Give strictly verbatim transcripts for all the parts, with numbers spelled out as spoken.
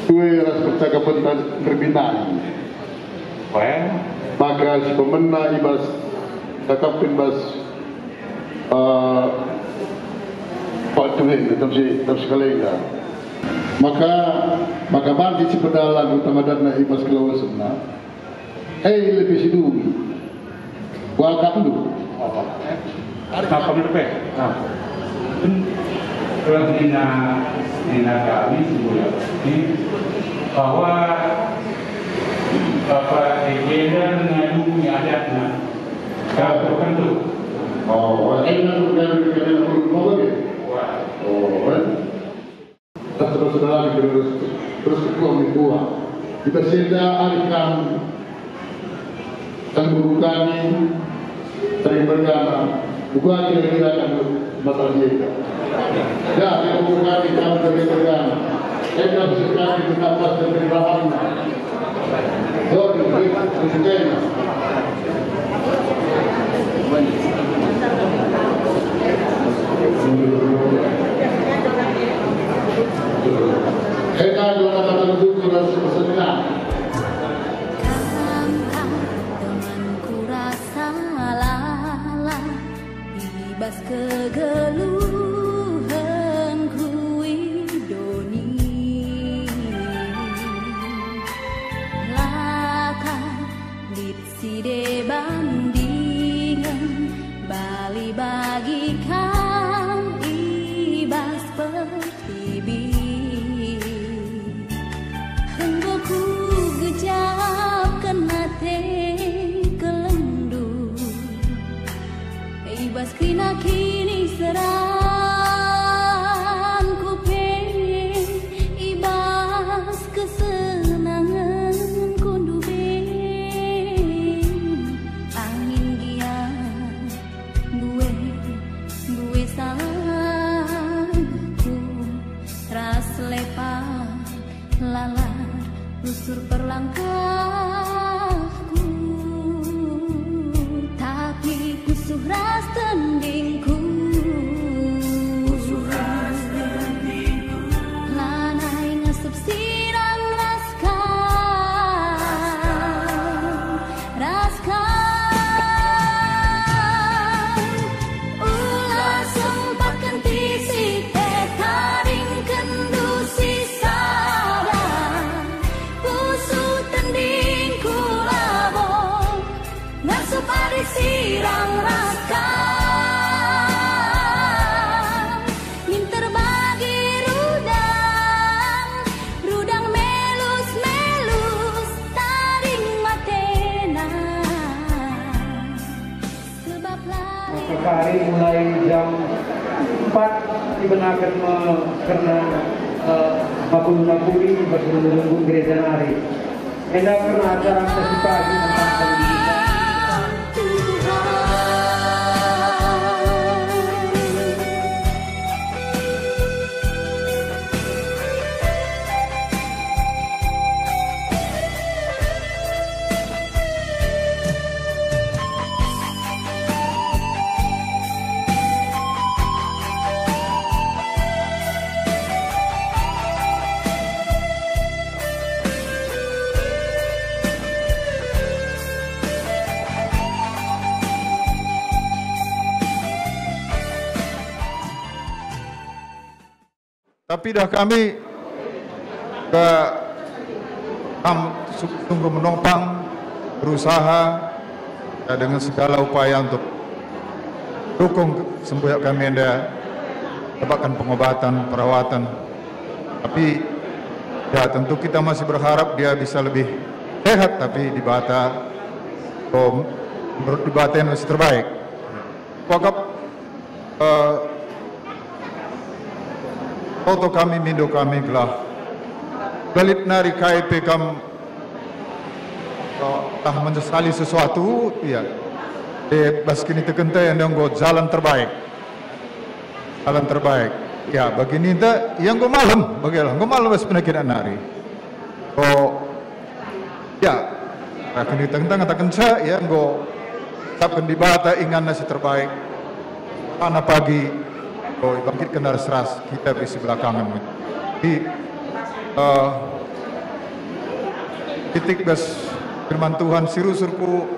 Sue ras percakapen erbinai. Well. Maka si pemena i bas cakapken bas, eh, waktu en, tetap si, tetap si kalengga. Maka, maka banci si pedalan utama dana i bas kelawasenna. Hei, lebih si dulu. Welcome dulu. Apa? Apa dulu, Pe? Nah. Terus nina, nina kami semua ini bahwa Bapak Legenda ngadu adatna. Kalau tertentu. Oh, wah, enak, udah, udah, udah, udah, udah, ya? Wah. Oh, kan? Saudara-saudara, terus, terus ketua, ketua. Kita senda alihkan dan guru kami sering bergana. Bukan kira-kira kan masalah dia. Ya, yang guru kami, kami sering bergana. Saya kami sekali bernapas dan berbahan. Sorry, sorry, sorry. Enda dua kata bersyukur dan bersenang. Kangkang temanku rasa lalap, i bas kegeluhenku i doni. La ka lit si deban dingen bali bagi kam i bas pertibi. Enggo kugejapken ate kelenndu. I bas kerina kiniseranku pe, i bas kesenangenku ndube. Angin gia mbue, mbue salahku ras lepak. Lalap rusur perlangkahku, tapi pusuh ras tendingku. Pusuh ras tendingku. Lanai ngasup sirang ras kam. Ras kam. Ula sempatken tisik e, taringkenndu si sada. Pusuh tendingku labo ngasup ari sirang ras kam. Minter bagi rudang, rudang melus-melus, taring matena. Sebab la Maka kari mulai jam empat dibenaken me-, kerna, eh, mabun-mabuni bas runggu-runggu gereja nari. Enda kerna acara antisipasi tentang pendidikan. Tapi dah kami ka, kam su-, sungguh menopang, berusaha, ya, dengan segala upaya untuk dukung sembuyak kami enda, dapatkan pengobatan, perawatan. Tapi, ya, tentu kita masih berharap dia bisa lebih sehat, tapi Dibata, oh, menurut Dibata yang masih terbaik. Wakap, eh, toto kami, mindo kami gelah lit nari kai pe kam, eh, tah menyesali sesuatu, ya. Eh, bas kinitekenta enda enggo jalan terbaik. Jalan terbaik. Ya, bagi ninta, ya enggo malem, bagilah, enggo malem bas penakit nari. Oh, ya, rakan kita ngatakenca, ya, enggo tetapken Dibata inganna si terbaik. Ana pagi, enggo ibangkitken ras-ras, kita bisi belakangen. Di, Eh, kitik bas firman Tuhan si rusur ku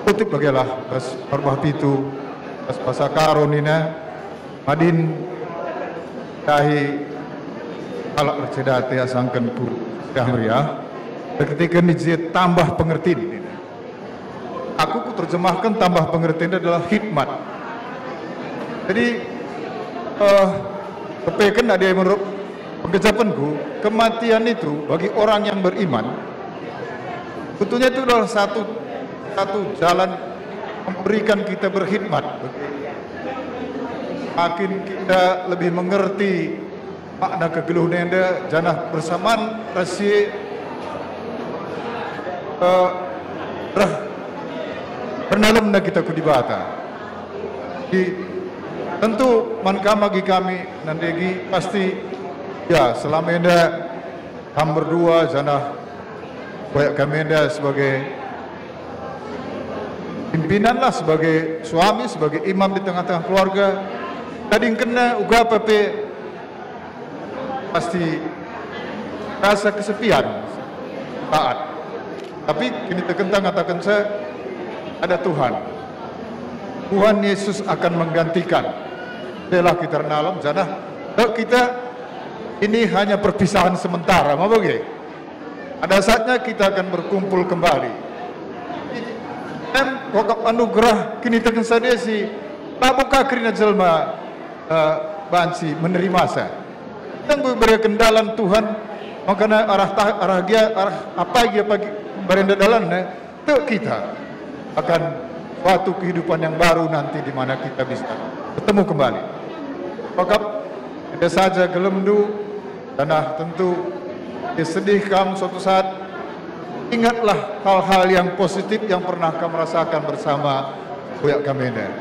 kutip bagelah bas Parubah pitu, bas bahasa Karo nina, madin dahi kalak erceda ate asangken ku meriah-meriah, erkiteken i je tambah pengertin nina. Aku kuterjemahken tambah pengertian adalah hikmat. Jadi, eh, kepeken adi menurut penggejapenku, kematian itu bagi orang yang beriman, sebetulnya itu adalah satu, satu jalan memberikan kita berkhidmat. Makin kita lebih mengerti makna kegeluhen enda, janah bersamaan ras si, eh, reh ernalemna kita ku Dibata. Jadi, tentu man kam agi kami nandegi pasti, ya, selama enda kam berdua janah koyak kami enda sebagai pimpinanlah, sebagai suami, sebagai imam di tengah-tengah keluarga. Tadingkenna uga pe pasti rasa kesepian saat. Tapi kinitekenta ngatakenca ada Tuhan. Tuhan Yesus akan menggantikan. Belah kita ernalem, janah tek kita ini hanya perpisahan sementara, ma bage? Ada saatnya kita akan berkumpul kembali. Em, kokap anugerah kiniteken sadesi, labo ka kerina jelma, eh, banci menerima sa. Tenggo ibereken dalan Tuhan, makana arah tah-, arah gia, arah apa gia pagi barenda dalanna, tek kita akan suatu kehidupan yang baru nanti di mana kita bisa bertemu kembali. Maka, enda saja gelemndu, janah tentu sedih kam suatu saat, ingatlah hal-hal yang positif yang pernah kam rasakan bersama kuyak kami enda.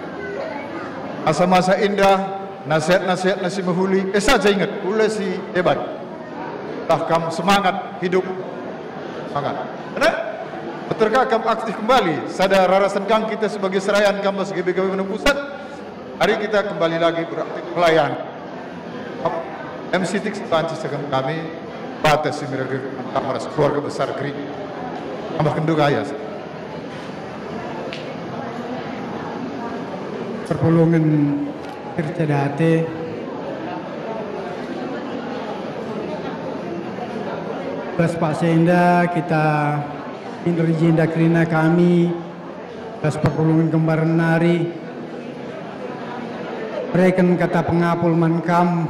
Masa-masa indah, nasihat-nasihat si mehuli, eh saja ingat, ula si deban. Tah kam semangat hidup. Semangat. Karena betul kam aktif kembali, sada rarasen kam kita sebagai serayan kam bas G B K P Manado Pusat. Hari kita kembali lagi beraktif pelayan. M C T banci sekan kami, batas si miraga kam ras keluarga besar gereja. Tambah kendu gaya. Perpulungen Kerja Date. Bas paksa enda kita energi enda kerina kami, bas perpulungen kembaren nari, bereken kata pengapul man kam,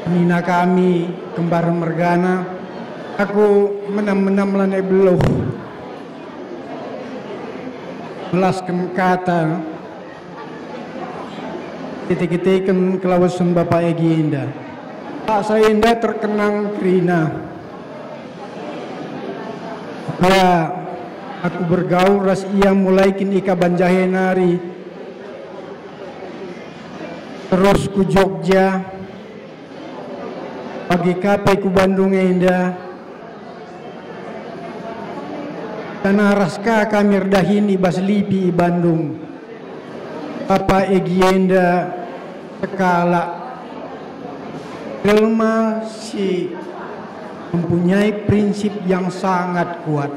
nina kami kembaren mergana, aku menam-menam lanai beluh. Melasken kata, kite-kiteken kelawesen Bapa Egi enda. Paksa enda terkenang kerina. Ya, aku bergaul ras ia mulai kin i Kabanjahe nari. Terus ku Jogja, pagi ka pe ku Bandung enda. Janah ras ka kami erdahin i bas lipi i Bandung. Bapa Egi enda sekalak jelma si mempunyai prinsip yang sangat kuat.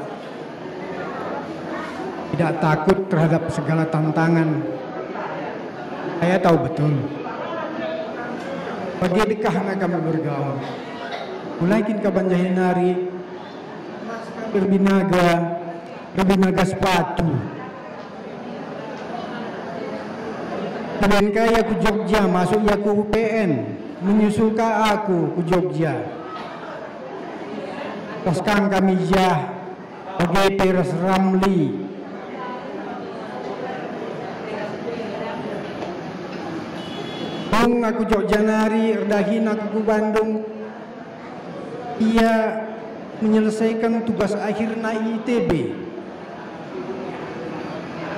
Tidak takut terhadap segala tantangan. Saya tahu betul. Bage dekahna kami bergaul. Mulai kin Kabanjahe nari, erbinaga, erbinaga sepatu. Kemudian ka ia ku Jogja, masuk ia ku U P N, menyusul ka aku ku Jogja. Pas kan kami jah, bage pe ras Ramli. Dung aku Jogja nari, erdahin aku ku Bandung. Ia menyelesaikan tugas akhirna i I T B.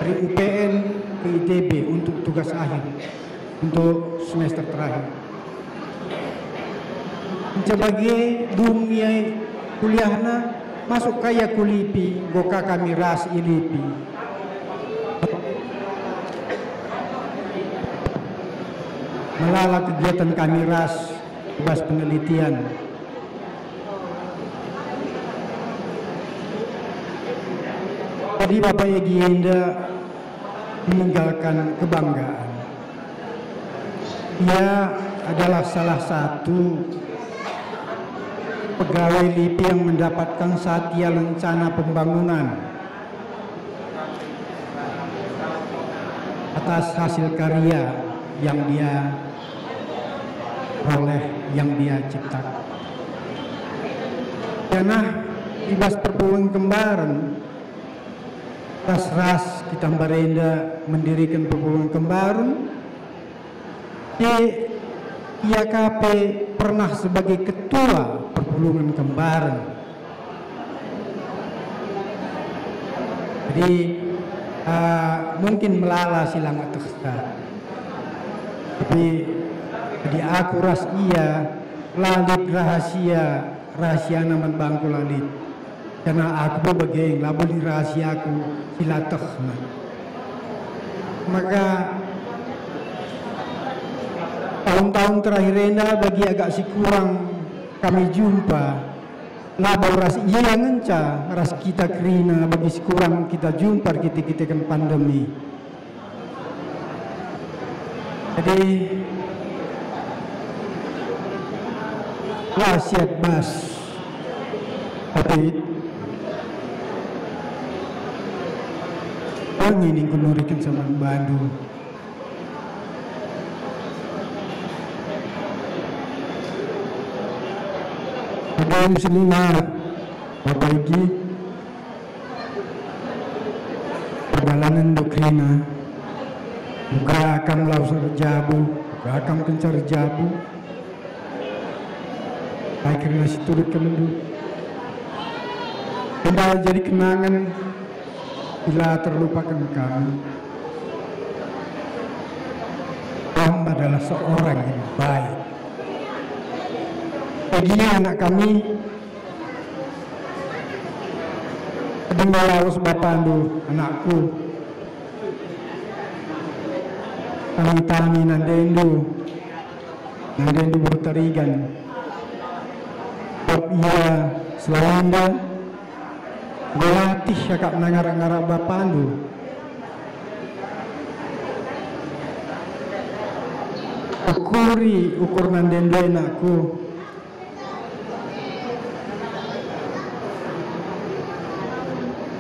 Dari U P N ke I T B untuk tugas akhir, untuk semester terakhir. Kenca bage, dung ia kuliahna, masuk ka ia ku lipi, enggo ka kami ras i lipi. Melala kegiatan kami ras, i bas penelitian. Jadi Bapak Egi enda meninggalkan kebanggaan. Ia adalah salah satu pegawai lipi yang mendapatkan satya lencana pembangunan atas hasil karya yang dia peroleh, yang dia ciptakan. Janah i bas perpulungen Kembaren, ras-ras kita mbarenda mendirikan perpulungen Kembaren, e, ia ka pe pernah sebagai ketua perpulungen Kembaren. Jadi, eh, mungkin melala si langa tehsa. Tapi, jadi aku ras ia la lit rahasia, rahasiana man bangku la lit. Karena aku pe bage, labo lit rahasiaku si la tehna. Maka, tahun-tahun terakhir enda bagi agak si kurang kami jumpa, labo ras ia ngenca ras kita kerina bagi si kurang kita jumpa erkite-kiteken pandemi. Jadi, la siat bas. Tapi, wangi ningku nuriken sama bandu. Bagi senina, Bapak Egi, perjalanan do kerina, uga kam lawes erjabu, uga kam kenca erjabu, kai kerina si turut kenndu. Enda jadi kenangan, bila terlupakan kami. Kam adalah seorang yang baik. Egi anak kami, Adi lawes bapandu, anakku. Tami-tami nandendu, nandendu bertarigan. Sebab ia selalu enda, enggo latih akapna ngarak-ngarak bapandu. Ukuri ukur nandendu, anakku.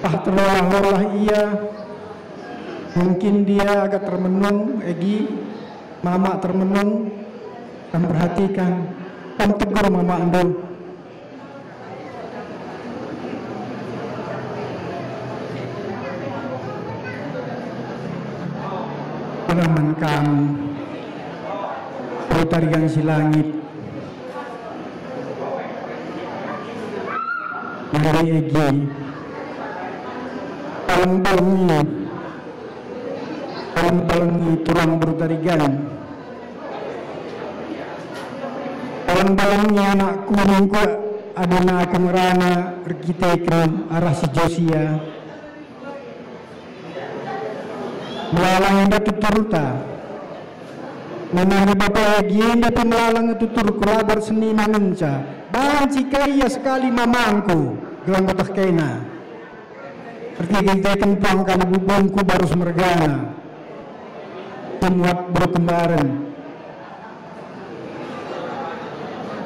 Tah terlolah-lolah ia, mungkin dia agak termenung, Egi, Mamak termenung, kam perhatikan, kam tegur mamakndu. Pengalaman kam, pertarian si langit, Mari Egi. Palang-palangi, palang-palangi turang bertarigan. Palang-palangi anakku ningku, adena aku ngerana erkiteken arah si Josia. Melala enda tuturta. Nina Bapa Egi enda pe melala nge tuturku, la bersenina ngenca. Banci ka ia sekali mamangku, gelah mbeteh kena. Erkiteken puang kali bubungku barus mergana. Pemuat berkembaren.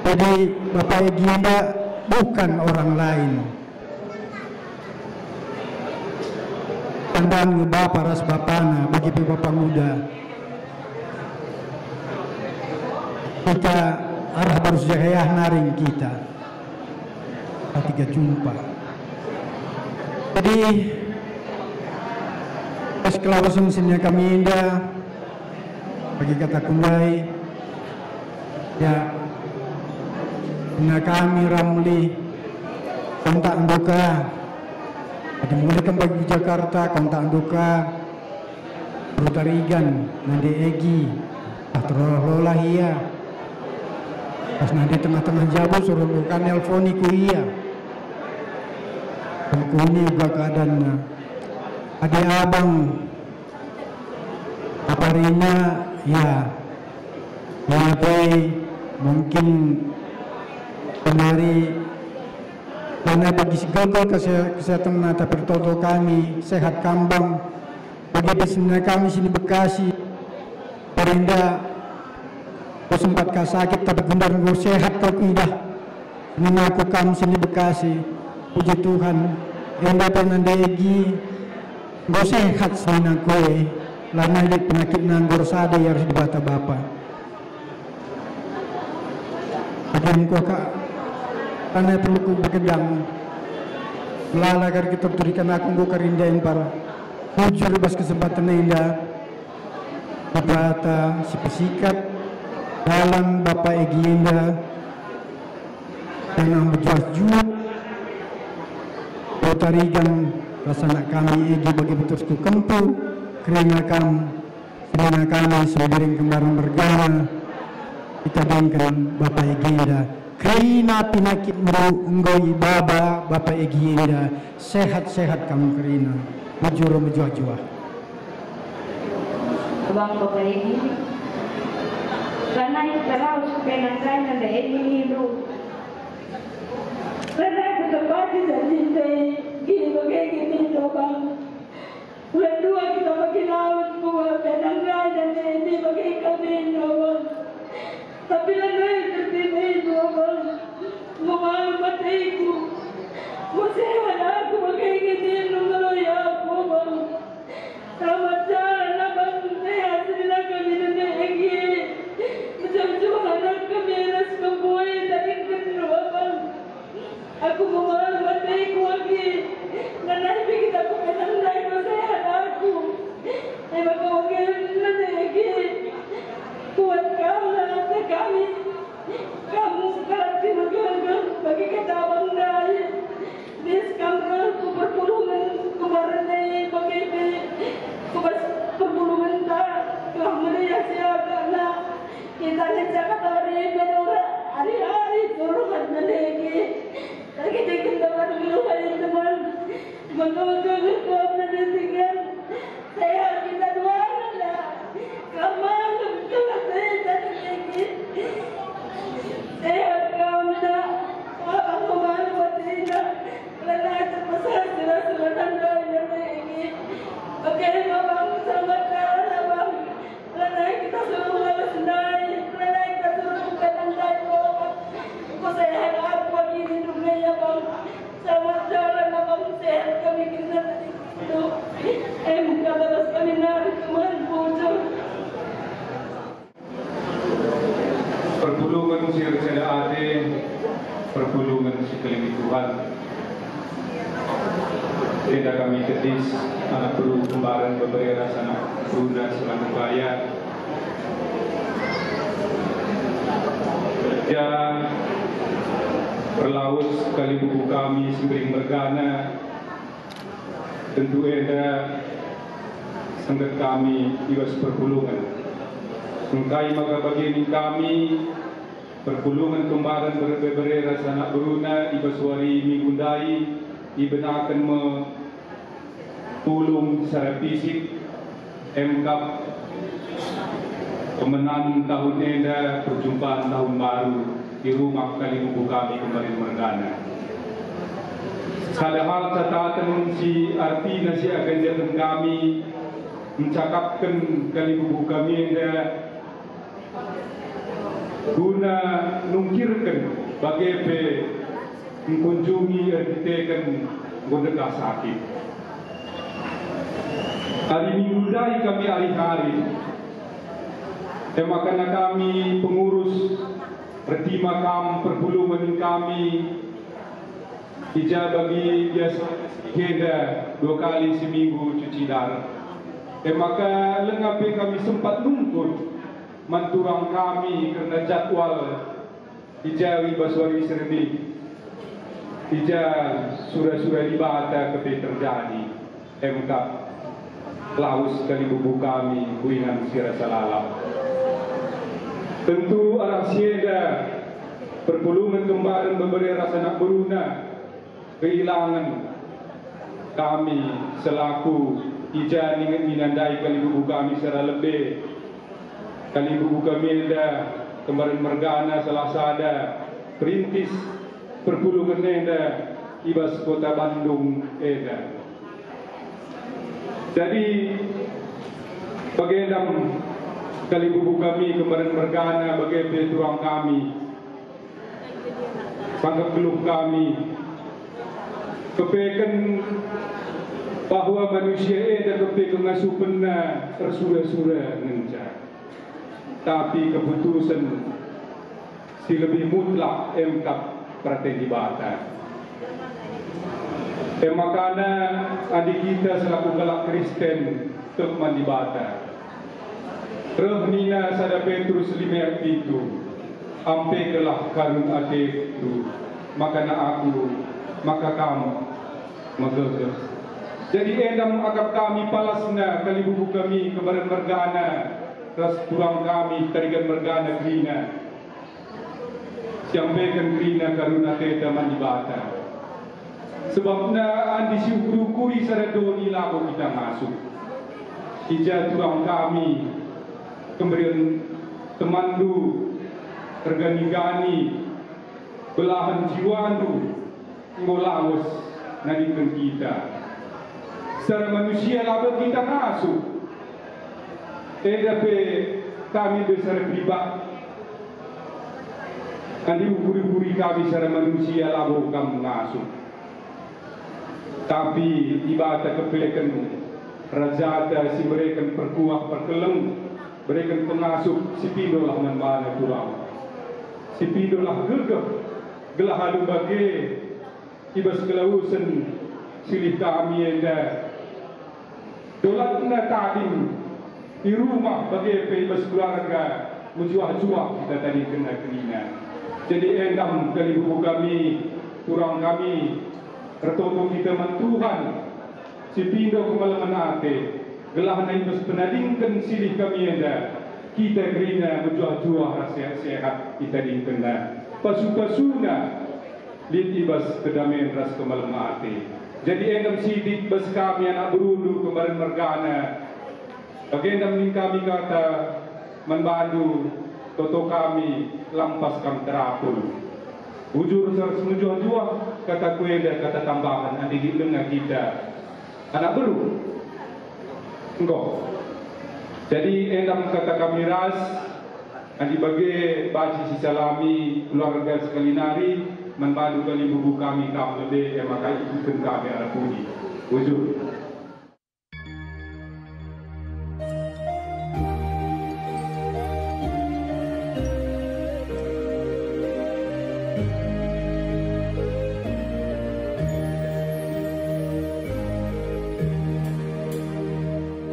Jadi, Bapa Egi enda bukan orang lain. Tandan nge bapa ras bapana, bagi pe bapa nguda. Kita arah barus jahayah naring kita. Katiga jumpa. Jadi, pas kelawasen sini kami indah, bagi kata kundai, ya, na kami Ramli, kontak nduka. Jadi mulai kembali ke Jakarta, kontak nduka. Perutarigan, nande Egi, ah, terlolah-lolah ia. Pas nande tengah-tengah jabu, suruh nduka nelponi ku ia. Tengkuni uga keadaanna. Adi abang, apa rina, ya. Ia pe Mungkin penari karena bagi si gagal kese-, kesehatan nata pertoto kami sehat kambang. Bagi pesenina kami sini Bekasi, perinda ku sempat ka sakit, tapi gundar enggo sehat kau idah. Nina aku kam sini Bekasi, puji Tuhan, enda pe nande Egi enggo sehat senina kue, lanai lit penyakit nanggor sada i arah Dibata Bapa. Akhirnya kuakap, lanai perlu ku berkedang. Melala kari kita turikan aku enggo kari enda impar. Bujur bas kesempatan enda, Dibata si pesikat dalan Bapa Egi enda, janah mejuah-juah tarigan rasa anak kami Egi bagi betus ku kempu, kerina kam, kerina kami, sembiring kembar mergana, kita dengken Bapa Egi enda. Kerina pinakit meru enggo ibaba Bapa Egi enda, sehat-sehat kam kerina, bujur mejuah-juah. Abang Bapa Egi, lanai terus penandai nanda Egi nindu. Lanai kutepati janji ndai, gini bage gini nindu, Bang. Bulan dua kita bagi laut, kuah benang rai dan ini bagi kami, ya Allah. Tapi lanai tertib itu, ya Allah. Memalu matiku. Musehan aku bagi ini, nunggalo ya aku, Allah. Selamat jalan, Abang. Sehat, senina kami nene Egi. Mejuah-juah anak kami ras kemboi, tadingken, ya Allah. Aku memalu matiku agi, nanai pe kita ku benang rai kau sehat aku. E maka wage nande Egi, kuat kam lah ate kami. Kam sekalak si megegeh bagi kata Abang ndai. Bis kam reh ku perpulungen kemaren e bage pe ku bas perpulungenta, gelah meriah si agakna. Kita ngenca kata ari menura, ari-ari turungan nandege. Lagi deken dapat ngeluh ari teman. Mengkau-kau ngerkuap nandingan. Sehat kita dua nanda. Kamalem kelas saya nandege. Sehat kau nak. Abang kemalu batina. Lana terpesat jelas nandai nandege. Oke, Abang selamat jalan, Abang. Lanai kita suruh lalu senai, lanai kita suruh buka tangkai bawah. Engkau saya harap aku lagi di dunia, Bang. Selamat jalan, Abang. Sehat kami kena tadi. Em, kata bas kami nari kemarin bujur. Perpulungen si erceda ate, perpulungen si kelingit Tuhan. Enda kami tedis, anak beru kembaran bebere ras anak beruna si manuk kaya. Ja, perlawes kalimbubu kami si mbering mergana, tentu enda sengget kami i bas perpulungen. Engkai maka bage min kami perpulungen kembaran bere-bere ras anak beruna i bas wari Minggu ndai ibenaken me pulung secara fisik, emkap pemenan tahun enda perjumpaan tahun baru i rumah kalimbubu kami kemarin mergana. Sada hal cataten si artina si agendaken kami mencakapken kalimbubu kami enda guna nungkirken bage pe ngkunjungi erkiteken enggo ndekah sakit. Ari Minggu ndai kami ari-ari, e maka kami pengurus ertima kam perpulungen kami, i ja bagi biasa enda dua kali seminggu cuci darah. E maka langa pe kami sempat nungkun man turang kami kerna jadwal i ja i bas wari Seremi, i ja sura-sura Dibata kepe terjadi. Emkap lawes kalimbubu kami ku ingan si rasa lalap. Tentu arah si enda perpulungen kembaran bebere ras anak beruna kehilangen kami selaku i ja ninget ninandai kalimbubu kami secara lebe. Kalimbubu kami enda kemaren mergana salah sada perintis perpulungen enda i bas kota Bandung enda. Jadi, bagenda me kalimbubu kami kemaren mergana, bage pe turang kami, pangkep geluh kami, kepeken bahwa manusia enda kepe kengasupenna ersura-sura ngenca. Tapi keputusen si lebih mutlak emkap peraten Dibata. Emakana, adi kita selaku kalak Kristen tek man Dibata, reh nina sada Petrus lima ayat pitu, "Ampekelah karun atendu, makana aku maka kam megegeh." Jadi enda me akap kami palasna kalimbubu kami kemaren mergana ras turang kami Tarigan mergana kerina. Siampeken kerina karun ateta man Dibata. Sebabna adi siukur-ukuri sada doni labo kita ngasup. I ja turang kami, kemeren temanndu, ergani-gani, belahen jiwandu, enggo lawes nadingken kita. Secara manusia labo kita ngasup. Enda pe kami be secara pribadi. Adi ukur-ukuri kami secara manusia labo kam ngasup. Tapi Dibata kepeken Rajata si mereken perkuah perkeleng, mereken pengasup, sipindolah man bana turang. Sipindolah gegeh, gelah alu bage i bas kelawesen silih kami enda. Dolatna tading i rumah bage pe i bas keluarga, mejuah-juah kita tadingkenna kerina. Jadi enda me kalimbubu kami, turang kami, ertoto kita man Tuhan, sipindo kemalemen ate, gelahna i bas penadingken silih kami enda, kita kerina mejuah-juah ras sehat-sehat itadingkenna. Pasu-pasuna lit i bas kedamen ras kemalemen ate. Jadi enda me sitik bas kami anak berundu kemaren mergana. Bagenda me nina kami kata man bandu, toto kami, lampas kam terapul. Bujur ras mejuah-juah, kataku enda kata tambahen adi lit denga kita anak beru. Enggo. Jadi enda me kata kami ras, adi bage banci sisalami keluarga sekali nari, man bandu kalimbubu kami kam lebe, e maka ikutken kami arah pudi. Bujur.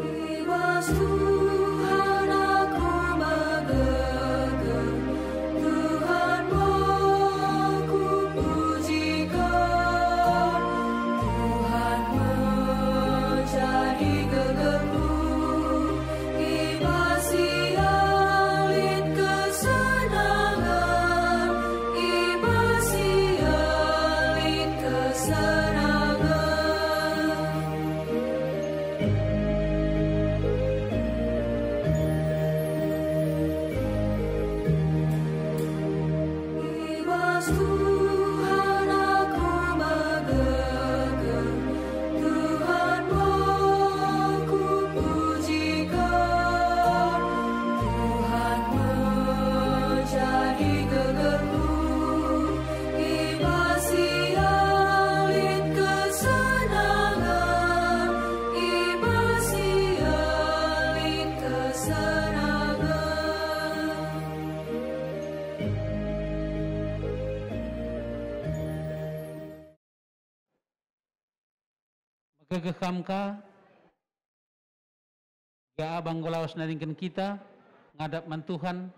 I bas Tuhan aku megegeh, Tuhan me kupuji Kam, Tuhan me jadi gegehku. I bas Ia lit kesenangen, i bas Ia lit kesenangen. I bas Tuhan aku megegeh, Tuhan me kupuji Kam, Tuhan me jadi gegehku. I bas Ia lit kesenangen, i bas Ia lit kesenangen. Megegeh kam ka, gia abang enggo lawes nadingken kita ngadap man Tuhan.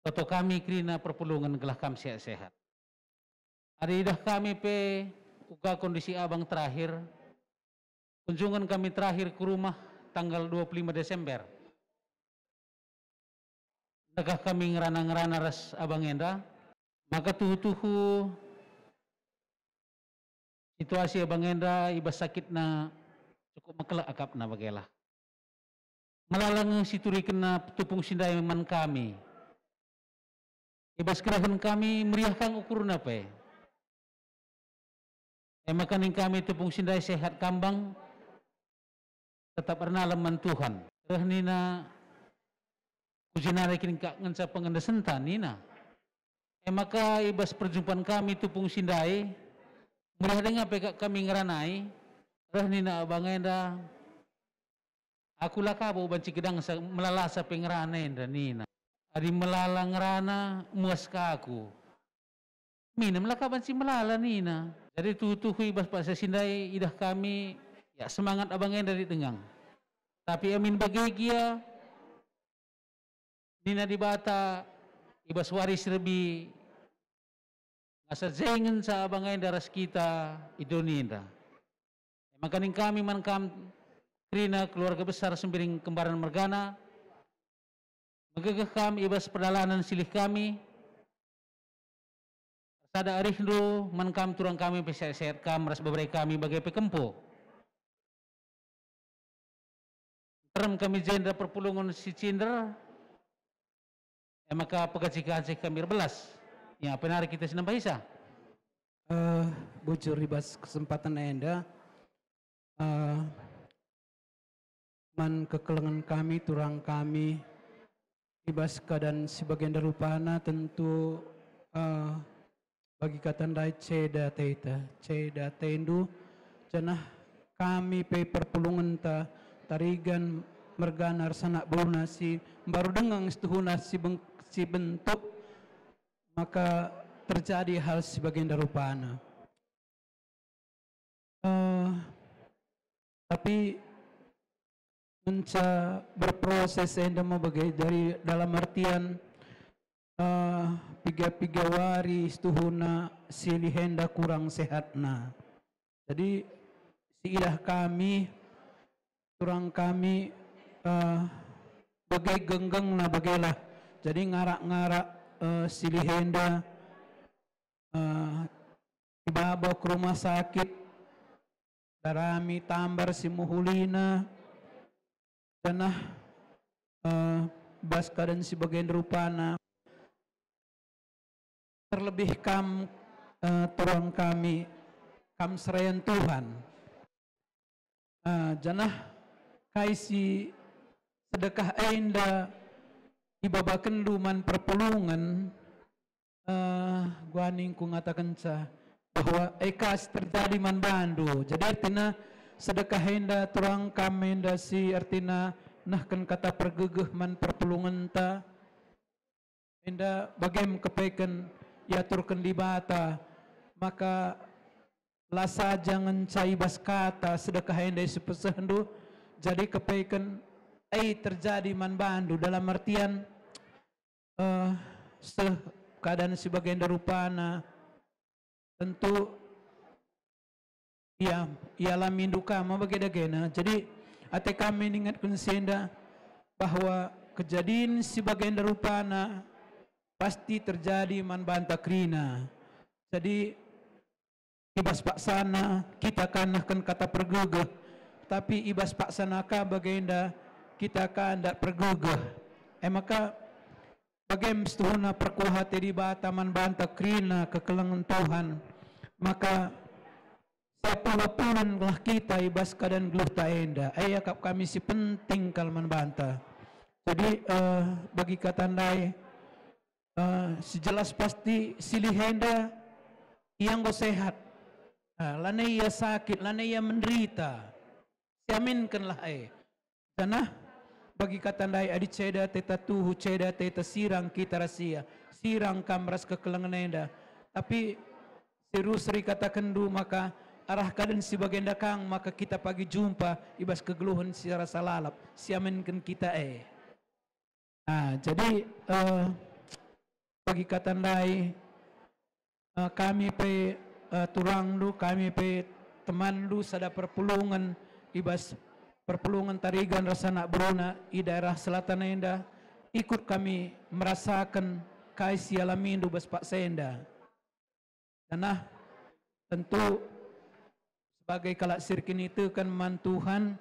Toto kami kerina perpulungen gelah kam sehat-sehat. Adi idah kami pe uga kondisi abang terakhir, kunjungen kami terakhir ku rumah tanggal dua puluh lima Desember. Ndekah kami ngerana-ngerana ras abang enda, maka tuhu-tuhu situasi abang enda i bas sakitna cukup mekelek akapna bagelah. Melala nge siturikenna tupung si ndai man kami. I bas kerehen kami meriah kang ukurna pe. E maka nina kami tupung si ndai sehat kambang, tetap ernalem man Tuhan. Reh nina, "Ku jenari kin kak ngenca pengendesenta?" nina. E maka i bas perjumpan kami tupung si ndai, meriah denga pe kak kami ngeranai, reh nina abang enda, "Aku la ka bo banci gedangsa melalasa pe ngerana enda," nina. "Adi melala ngerana, muas ka aku. Minem la ka banci melala," nina. Jadi tuhu-tuhu i bas paksa si ndai idah kami, ya, semangat abang enda lit denga. Tapi amin bage gia, nina Dibata, i bas wari si rebi, ngasa je ngenca abang enda ras kita i doni enda. E maka nina kami man kam kerina keluarga besar Sembiring Kembaran mergana, megegeh kam i bas perdalanen silih kami, sada arihndu man kam turang kami pe sehat-sehat kam ras bebere kami bage pe kempu. Nterem kami jenda perpulungen si cinder, e maka pegacih-gacih kami erbelas. Ya, penari kita si nambahisa. Eh, bujur i bas kesempatan enda, eh, man kekelengen kami, turang kami, i bas keadaan si bagenda rupana tentu, eh, bagi kata ndai ceda ateta, ceda atendu, janah kami pe perpulungenta Tarigan mergana ras anak beruna si mbaru denga nge situhuna si beng-, si bentuk, maka terjadi hal si bagenda rupana. Eh, tapi ngenca berproses enda me bage dari dalam artian, eh, piga-piga wari situhuna silih enda kurang sehatna. Jadi siidah kami, turang kami, eh, bage genggengna bagelah. Jadi ngarak-ngarak, eh, silih enda, eh, ibaba ku rumah sakit, darami tambar si mehulina, janah, eh, bas keadaan si bagenda rupana, terlebih kam, eh, turang kami, kam serayan Tuhan. Eh, janah kai si sedekah enda ibabakenndu man perpulungen, eh, guaning ku ngatakenca bahwa e ka si terjadi man bandu. Jadi ertina sedekah enda turang kam enda si ertina nehken kata pergegeh man perpulungenta. Enda bagem kepeken iaturken Dibata, maka la saja ngenca i bas kata sedekah enda sipesehndu, jadi kepeken e terjadi man bandu dalam artian, eh, seh keadaan si bagenda rupana, tentu ia, ialamindu ka me bage dagena. Jadi ate kami ningetken si enda bahwa kejadin si bagenda rupana pasti terjadi man banta kerina. Jadi i bas paksana kita ka nehken kata pergegeh, tapi i bas paksana ka bagenda kita ka ndat pergegeh. E maka bagem situhuna perkuah ate Dibata man banta kerina kekelengen Tuhan, maka siapula pulenlah kita i bas keadaan geluhta enda. E iakap kami si penting kal man banta. Jadi, eh, bagi kata ndai, eh, si jelas pasti silih enda ia enggo sehat. Ah, lanai ia sakit, lanai ia menderita. Siaminkenlah e. Janah bagi kata ndai adi ceda ateta tuhu, ceda ateta sirang kita ras ia, sirang kam ras kekelengen enda. Tapi si rusur ikatakenndu maka arah keadaan si bagenda kang maka kita pagi jumpa i bas kegeluhen si rasa lalap, siaminken kita e. Ah, jadi, eh, bagi kata ndai, eh, kami pe, eh, turangndu, kami pe temanndu sada perpulungen i bas perpulungen Tarigan ras anak beruna i daerah selatan enda, ikut kami merasaken kai si alamindu bas paksa enda. Janah tentu sebagai kalak si erkiniteken man Tuhan,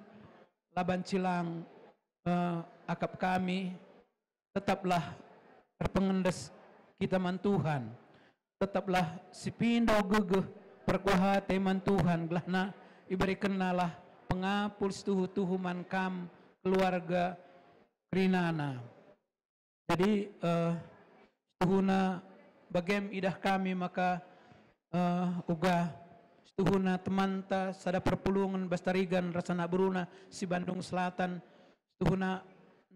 la banci lang eh, akap kami, tetaplah erpengendes kita man Tuhan. Tetaplah sipindo gegeh, perkuah ate man Tuhan, gelahna iberekennalah pengapul situhu-tuhu man kam keluarga kerinana. Jadi, eh, situhuna bagem idah kami maka, eh, uga situhuna temanta sada perpulungen bas Tarigan ras anak beruna si Bandung Selatan, situhuna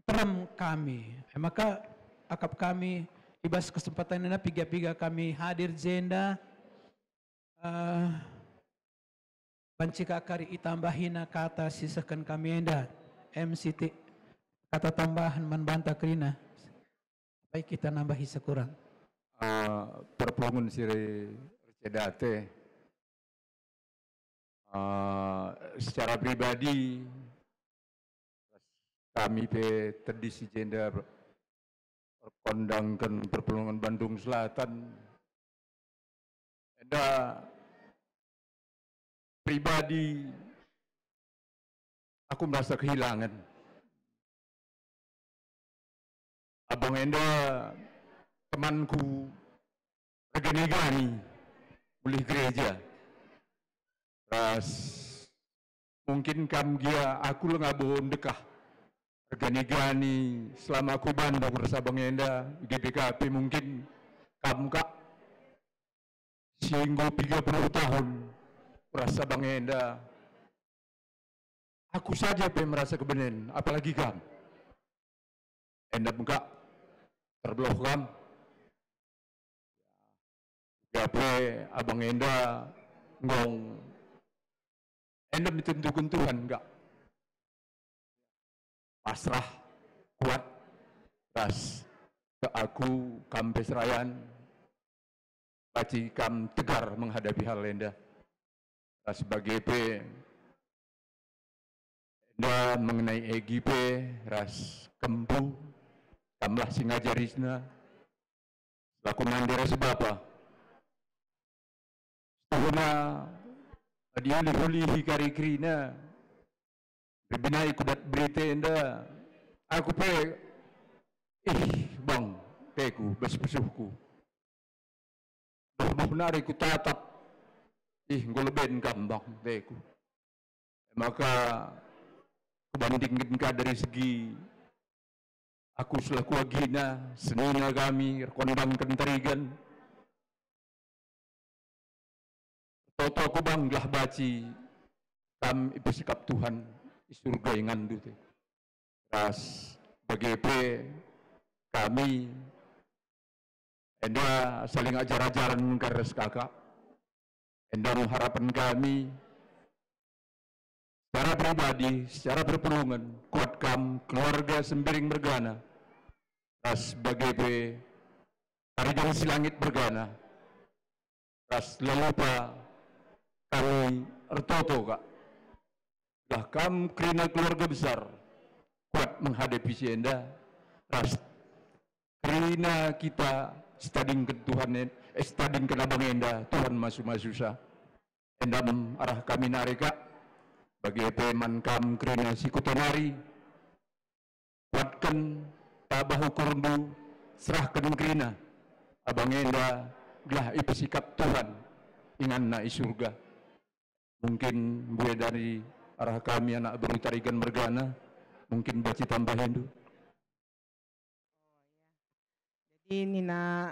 nterem kami. E maka akap kami i bas kesempatan enda piga-piga kami hadir jenda, eh, banci ka kari itambahina kata si sehken kami enda, M C T, kata tambahan man banta kerina. Baik, kita nambahi sekurang. Ah, perpulungen si re-, ercedate. Ah, secara pribadi, kami pe tedis si jenda erkondangken perpulungen Bandung Selatan. Enda pribadi aku merasa kehilangan. Abang enda temanku ergani-gani mulih gereja. Ras mungkin kam gia aku langa bo ndekah ergani-gani selama aku i Bandung ras abang enda, G B K P mungkin kam kak si enggo piga puluh tahun ras abang enda. Aku saja pe merasa kebenen, apalagi kam. Enda mekak terbeluh kam. Gape abang enda nggong enda itentuken Tuhan enggak? Pasrah, kuat, ras ke aku kam pe serayan, banci kam tegar menghadapi hal enda. Ras bage pe enda mengenai Egi pe ras Kempu, kamlah si ngajarisna selaku nande ras bapa. Situhuna adi ulih-ulihi kari kerina, erbinai kudat berita enda, aku pe, ih, bang, teku, bas pusuhku. Buh-buh nari kutatap, ih, enggo leben kam, bang, teku. Maka kubandingken ka dari segi aku selaku agina, senina kami, erkondangken Tarigan. Toto aku bang gelah banci kam ipesikap Tuhan i surga inganndu te. Ras bage pe kami enda saling ajar-ajaren ka ras kakak. Enda me harapen kami secara pribadi, secara perpulungen, kuat kam keluarga Sembiring mergana, ras bage pe Tarigan Silangit mergana, ras la lupa kami ertoto kak. Lah kam kerina keluarga besar, kuat menghadapi si enda, ras kerina kita sitadingken Tuhan en-, eh, sitadingken abang enda, Tuhan masu-masusa. Enda me arah kami nari kak, bage pe man kam kerina si kuta nari, kuatken tabah ukurndu, serahken kerina abang enda gelah ipesikap Tuhan inganna i surga. Mungkin mbue dari arah kami anak beru Tarigan mergana, mungkin banci tambahindu. Jadi nina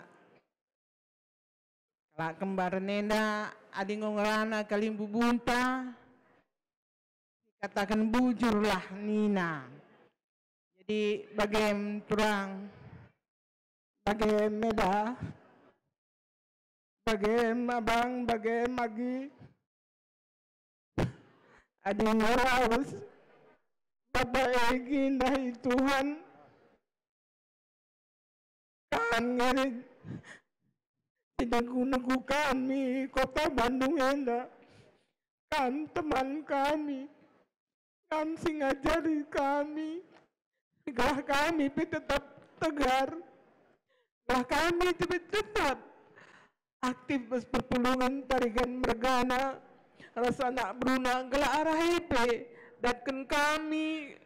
kalak kembar enda, adi enggo ngerana kalimbubunta, kataken bujurlah nina. Jadi bagem turang, bagem eda, bagem abang, bagem agi. Adi enggo lawes Bapa Egi ndahi Tuhan, kam ngiring si negu-negu kami kota Bandung enda. Kam teman kami, kam si ngajari kami, gelah kami pe tetap tegar, gelah kami pe tetap aktif bas perpulungen Tarigan mergana ras anak beruna, gelah arah e pe datken kami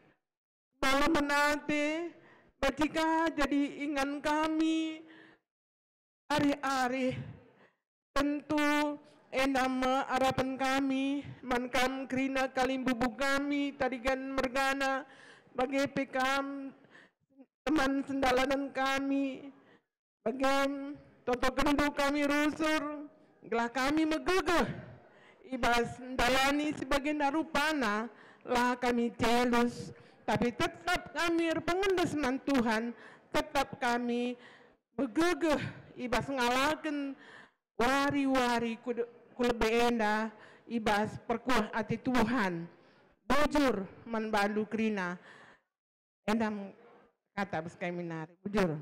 Balo menate, banci ka jadi ingan kami arih-arih. Tentu enda me arapen kami man Kam kerina kalimbubu kami Tarigan mergana, bage pe Kam teman sendalanen kami, bage totokenNdu kami rusur, gelah kami megegeh i bas ndalani si bagenda rupana. La kami celus, tapi tetap kami erpengendes man Tuhan, tetap kami megegeh i bas ngalaken wari-wari ku, ku lebe enda i bas perkuah ate Tuhan. Bujur man bandu kerina. Enda me kata bas kami nari. Bujur.